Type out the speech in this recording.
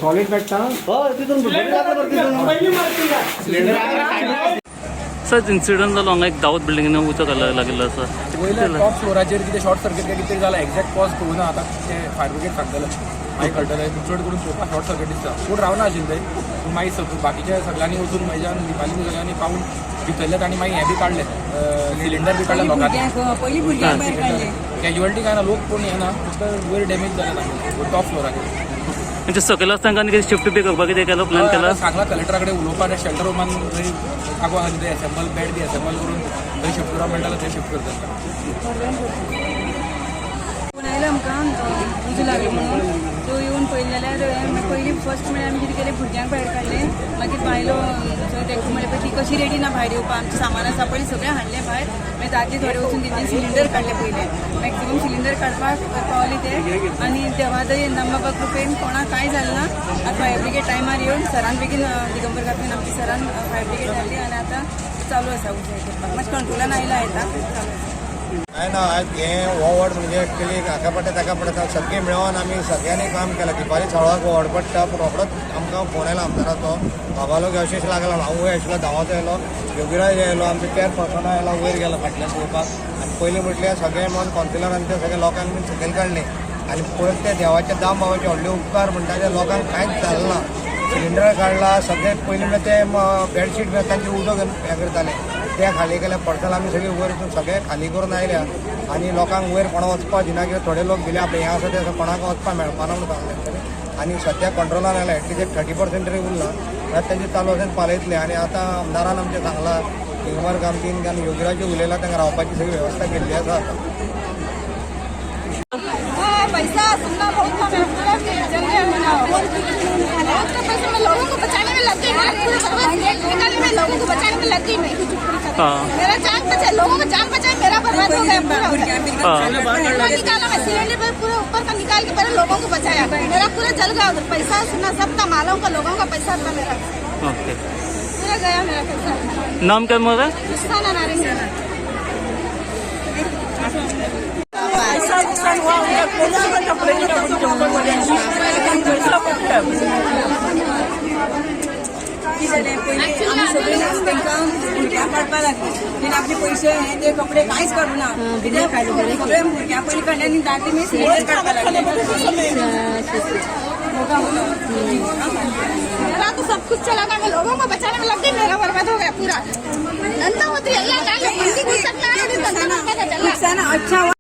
Solid मेळटा. हय, तितून लागला बरं तितून. सर, इन्सिडंट जालो हांगा, एक दाऊद बिल्डिंगेन उजो लागिल्लो आसा. वयल्या टॉप फ्लोराचेर कितें शॉर्ट सर्किट काय कितें जाला, एक्झॅक्ट कॉज कळूना. आतां ते फायर ब्रिगेड सांगतले, मागीर कळटलें. चड करून चोवपाक शॉर्ट सर्किट दिसता. कोण रावना आशिल्ले थंय, पूण मागीर बाकीच्या सगळ्यांनी वचून म्हज्यान दीपाली सगळ्यांनी पावून भितरले तांणी मागीर हें बी काडलें, सिलिंडर बी काडले लोकांनी. पयलीं भुरग्यांक भायर काडले. कॅज्युअलिटी काय ना, लोक कोण येना, फक्त वयर डॅमेज जाला तांगेले टॉप फ्लोराचेर. म्हणजे सकयल आसतना तांकां कितें शिफ्ट बी करपाक कितें केलो, प्लॅन केला? आतां सांगला कलेक्टरा कडेन उलोवपाक, शेल्टर होमान थंय जागो आसा थंय एसेंबल बेड बी एसेंबल करून थंय शिफ्ट करपाक मेळटा जाल्यार थंय शिफ्ट करता. फोन आयलो आमकां, उजो लागलो म्हणून. सो येवन पळयलें जाल्यार पयलीं फर्स्ट म्हळ्यार आमी कितें केलें, भुरग्यांक भायर काडलें. मागीर बायलो तेका म्हणलें पळय, ती कशी रेडी ना भायर येवपाक. आमचें सामान आसा पयलीं सगळें हाडलें भायर. मागीर दादले थोडे वचून तेंचे सिलिंडर काडले. पयलें मॅक्सिमम सिलिंडर काडपाक पावले ते. आनी देवादयेन, दामबाबा कृपेन कोणाक कांय जालें ना. आतां फायर ब्रिगेड टायमार येवन सरान बेगीन, दिगंबर काकीन, आमच्या सरान फायर ब्रिगेड धाडली आनी आतां चालू आसा उजो करपाक. मातशें कंट्रोलान आयला, येता, चालू आसा. काय ना, आज हें हो वॉर्ड म्हणजे एक्चुअली हाका पडटा, ताका पडटा, सगळीं मेळोन आमी सगळ्यांनी काम केलां. दिपाली साळवाक वॉर्ड पडटा, पूण रोखडोच आमकां फोन आयलो आमदाराचो, बाबालो अशें अशें लागला. हांव वयर आशिल्लो, धांवत आयलो, योगीराज आयलो, आमचे चेअरपर्सनां आयलो, वयर गेलो फाटल्यान पळोवपाक. आनी पयलीं म्हटल्यार सगळे मेळोन कावन्सिलरान ते सगळे लोकांक बीन सकयल काडले. आनी पळयत ते देवाचे, दाम बाबाचे व्हडले उपकार म्हणटा ते, लोकांक कांयच जालें ना. सिलिंडर काडला सगळे. पयलीं म्हळ्यार ते बेडशीट बी तांचे उदक हें करताले, ते खाली केले. पर्सनल आमी सगळीं वयर वचून सगळे खाली करून आयल्या. आनी लोकांक वयर कोणा वचपाक दिना, कित्याक थोडे लोक भिले. आपले हें आसा तें आसा, कोणाक वचपाक मेळपाना म्हणून सांगलें तेंच्यांनी. आनी सद्या कंट्रोलान आयला, एटलीस्ट एक 30% तरी उरला. म्हळ्यार तेंचे चालू आसा, पालयतले. आनी आतां आमदारान आमचें सांगलां, दिगंबर कामतीन आनी योगीराजूय उलयला, तांकां रावपाची सगळी वेवस्था केल्ली आसा आतां. हाँ, पैसा सुनना बहुत कम है, पूरा जल गया मेरा। बहुत तो पैसे में लोगों को बचाने में लग गई मैं, पूरे बर्बाद निकालने में, लोगों को बचाने में लग गई मैं। मेरा जान बचाए, लोगों का जान बचाए, मेरा बर्बाद हो गया पूरा। पूरा निकाला मैं सिलेंडर पर, पूरा ऊपर का निकाल के पहले लोगों को बचाया। मेरा पूरा जल गया उधर, पैसा सुना सबका, मालों का, लोगों का पैसा था मेरा। पूरा गया मेरा पैसा। नाम काय मग? रुस्ताना नारंगी. पैसा नुकसान हुआ उनका, कौन सा कपड़े नहीं, पैसा पड़ता है. कितें जालें, पयलीं आमी सगळीं तांकां भुरग्यांक काडपाक लागली. तेणी आपले पयशे हे ते कपडे कांयच काडूं ना. कितें सगळे भुरग्यां पयलीं काडले आनी दादले मागीर सिलिंडर काडपाक लागले. मेरा तो सब कुछ चला गया. मैं लोगों को बचाने में लग गई, मेरा बर्बाद हो गया पूरा. धंधा होती अल्लाह जाने, मंदी घुस सकता है, धंधा नुकसान अच्छा हुआ.